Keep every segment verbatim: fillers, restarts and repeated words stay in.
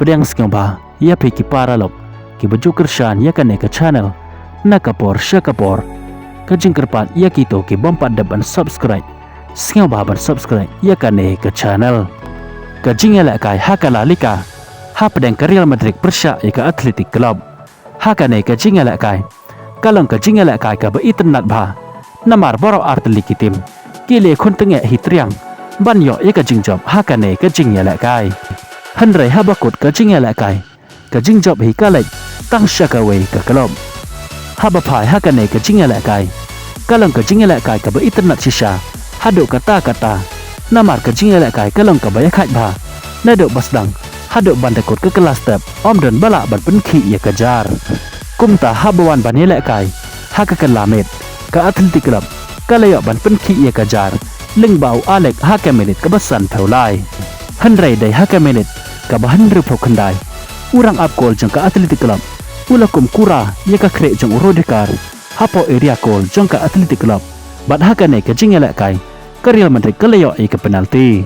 Pdiang sngewbha ïa phi ki paralok kiba ju kyrshan ïa kane ka channel na ka por sha ka por. Ka jingkyrpad ïa kito ki bym pat dep ban subscribe, sngewbha ban subscribe ïa kane ka channel. Ka jingïalehkai ha ka La Liga hapdeng ka Real Madrid pyrshah ïa ka Athletic Club. Ha kane ka jingïalehkai ka long ka jingïalehkai kaba itynnad bha, namar baroh artylli ki tim ki la ïakhun tyngeh hi triang ban ïoh ïa ka jingjop ha kane ka jingïalehkai. Hynrei haba kut ka jingïalehkai, ka jingjop hi ka leit tang sha kawei ka club. Haba phai ha kane ka jingïalehkai, ka long ka jingïalehkai kaba itynnad shisha haduh katta katta, namar ka jingïalehkai ka long kaba ïakhait bha naduh ba sdang haduh ban da kut ka kylla step, ym don ba lah ban pynkhih ïa ka jar. Kumta haba wan ban ïalehkai ha ka kylla miet, ka Athletic Club ka la ïoh ban pynkhih ïa ka jar lyngba u Alex ha ka minit kaba sanphew lai. Hynrei dei ha ka minit kaba hynriewphew khyndai, u rangap kol jong ka Athletic Club u la kum kura ïa ka khlieh jong u Rudiger hapoh area kol jong ka Athletic Club. Bad ha kane ka jingïalehkai ka Real Madrid ka la ïoh ïa ka penalty.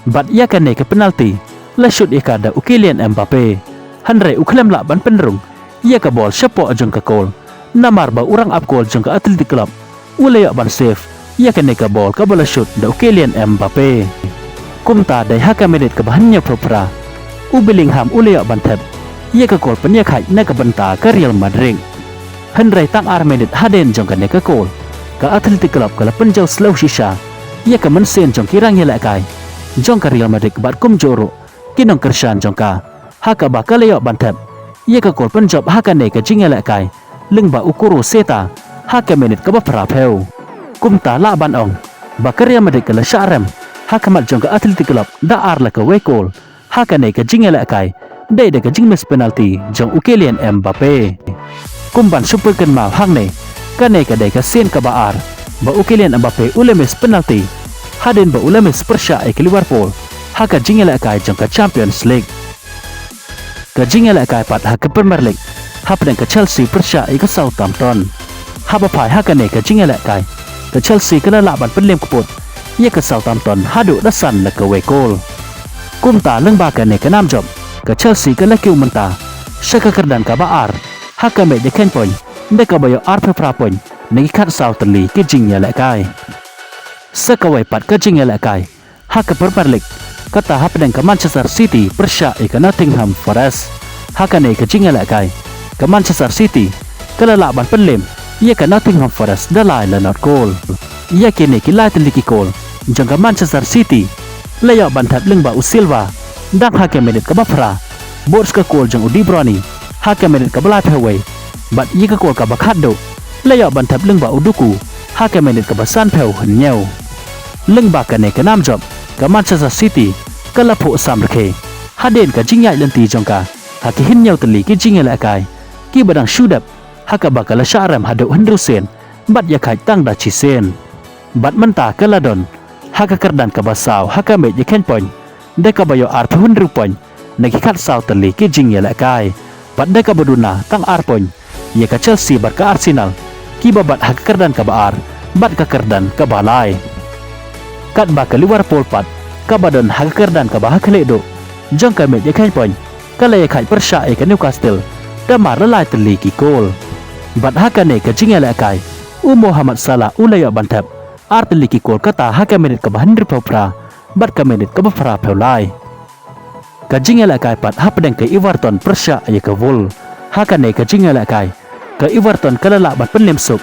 Bad ïa kane ka penalty la shoot ïa ka da u Kylian Mbappe. Hynrei u khlem lah ban pynrung ïa ka bol shapoh jong ka kol, namar ba u rangap kol jong ka Athletic Club u la ïoh ban save ïa kane ka bol kaba la shoot da u Kylian Mbappe. Kumta dei ha ka minit kaba hynñiewphew phra, u Bellingham u la ïoh ban thep ïa ka kol pynïakhait na ka bynta ka Real Madrid. Hynrei tang ar minit hadien jong kane ka kol, ka Athletic Club ka la pynjaw slem shisha ïa ka mynsiem jong ki rangïalehkai jong ka Real Madrid bad kumjuh ruh ki nongkyrshan jong ka, ha kaba ka la ïoh ban thep ïa ka kol pynjop ha kane ka jingïalehkai lyngba u Kurzawa ha ka minit kaba phraphew. Kumta lah ban ong ba ka Real Madrid ka la shah rem ha khmat jong ka Athletic Club da ar la kawei kol ha kane ka jingïalehkai, dei da ka jingmiss penalty jong u Kylian Mbappe. Kum ban shu pynkynmaw hangne, kane ka dei ka sien kaba ar ba u Kylian Mbappe u la miss penalty hadien ba u la miss pyrshah ïa ka Liverpool ha ka jingïalehkai jong ka Champions League. Ka jingïalehkai pat ha ka Premier League hapdeng ka Chelsea pyrshah ïa ka Southampton. Haba phai ha kane ka jingïalehkai, ka Chelsea ka la lah ban pynlem kput ïa ka Southampton haduh da san la kawei kol. Kumta lyngba kane ka nam jop, ka Chelsea ka la kiew mynta sha ka kyrdan kaba ar ha ka miej ïakheiñ point, da kaba ïoh arphew phra point na ki khatsaw tylli ki jingïalehkai. Sa kawei pat ka jingïalehkai ha ka Premier League, kata hapdeng ka Manchester City pyrshah ïa ka Nottingham Forest. Ha kane ka jingïalehkai, ka Manchester City ka la lah ban pynlem ïa ka Nottingham Forest da lai la not kol. Ïa kine ki lai tylli ki kol jong ka Manchester City la ïoh ban thep lyngba u Silva dang ha ka minit kaba phra, bad ka kol jong u De Bruyne ha ka minit kaba laiphew wei, bad ïa ka kol kaba khatduh la ïoh ban thep lyngba u Doku ha ka minit kaba sanphew hynñiew. Lyngba kane ka nam jop, ka Manchester City ka la phuh sam rkhie hadien ka jingïaid lynti jong ka ha ki hynñiew tylli ki jingïalehkai kiba dang shu dep, ha kaba ka la shah rem haduh hynriew sien bad ïakhait tang da shisien. Bad mynta ka la don ha ka kyrdan kaba saw ha ka miej ïakheiñ point, da kaba ïoh arphew hynriew point na ki khatsaw tylli ki jingïalehkai, bad da kaba duna tang ar point ïa ka Chelsea bad ka Arsenal, kiba bat ha ka kyrdan kaba ar bad ka kyrdan kaba lai. Katba ka Liverpool pat, kaba don ha ka kyrdan kaba ha khlieh duh jong ka miej ïakheiñ point, ka la ïakhait pyrshah ïa ka Newcastle da mar la lai tylli ki kol. Bad ha kane ka jingïalehkai, u Mohamed Salah u la ïoh ban thep ar tylli ki kol, kata ha ka minit kaba hynriewphew phra bad ka minit kaba phraphew lai. Ka jingïalehkai pat hapdeng ka Everton pyrshah ïa ka Wolves. Ha kane ka jingïalehkai, ka Everton ka la lah ban pynlem suk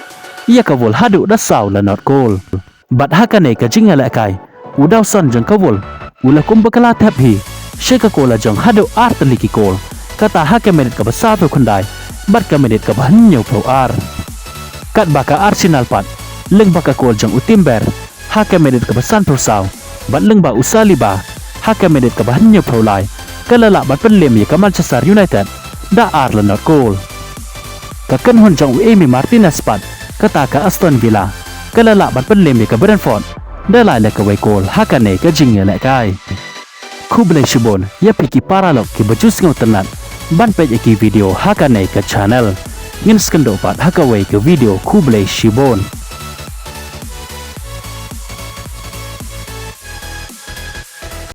ïa ka Wolves haduh da saw la not kol. Bad ha kane ka jingïalehkai, u Dawson jong ka Wolves u la kum ba kylla thep hi sha ka kol la jong haduh ar tylli ki kol, kata ha ka minit kaba sawphew khyndai bad ka minit kaba hynñiewphew ar. Katba ka Arsenal pat, lyngba ka kol jong u Timber ha ka minit kaba sanphew saw, bad lyngba u Saliba ha ka minit kaba hynñiewphew lai, ka la lah ban pynlem ïa ka Manchester United da ar la not kol. Ka kynhun jong u Emi Martinez pat, kata ka Aston Villa, ka la lah ban pynlem ïa ka Brentford da lai la kawei kol ha kane ka jingïalehkai. Khublei shibun ïa phi ki paralok kiba ju sngewtynnat ban peit ïa ki video ha kane ka channel. Ngin sa ïakynduh pat ha kawei ka video, khublei shibun.